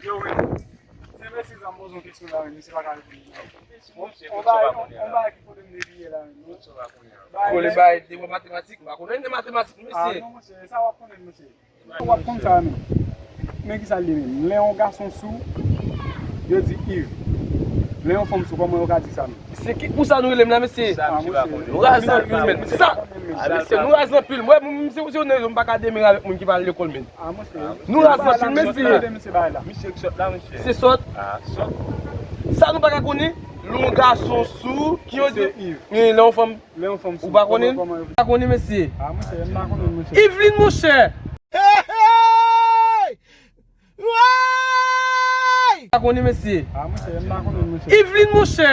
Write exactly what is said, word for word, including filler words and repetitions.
Yo, men. Se mesye sa m poze yon kesyon la, men misye pa ka reponn. On bagay, on bagay ki kote m depi yè la, men. Kole bay de matematik, m pa konnen de matematik, mesye. Ah, non, mesye, sa w ap konnen, mesye. W ap konn sa, men. Men ki sa l ye menm? Lè yon gason sou, yo di Yves. Lè yon fanm sou, kòman yo ka di sa menm? Se ki, pou sa nou rele m la, mesye? Nou raz anpil, men. Sa, ah, mesye, nou raz anpil. Mwen, mwen, si, si w nan rezo, m pa ka demere avèk moun ki pa al lekòl, men. Nou raz anpil, mesye. Se sòt. Sa nou pa ka konnen? Lè yon gason sou, ki yo di, lè yon fanm, ou pa konnen? Pa konnen, mesye. Yveline, monchè. Pa konnen, mesye. Yveline, monchè.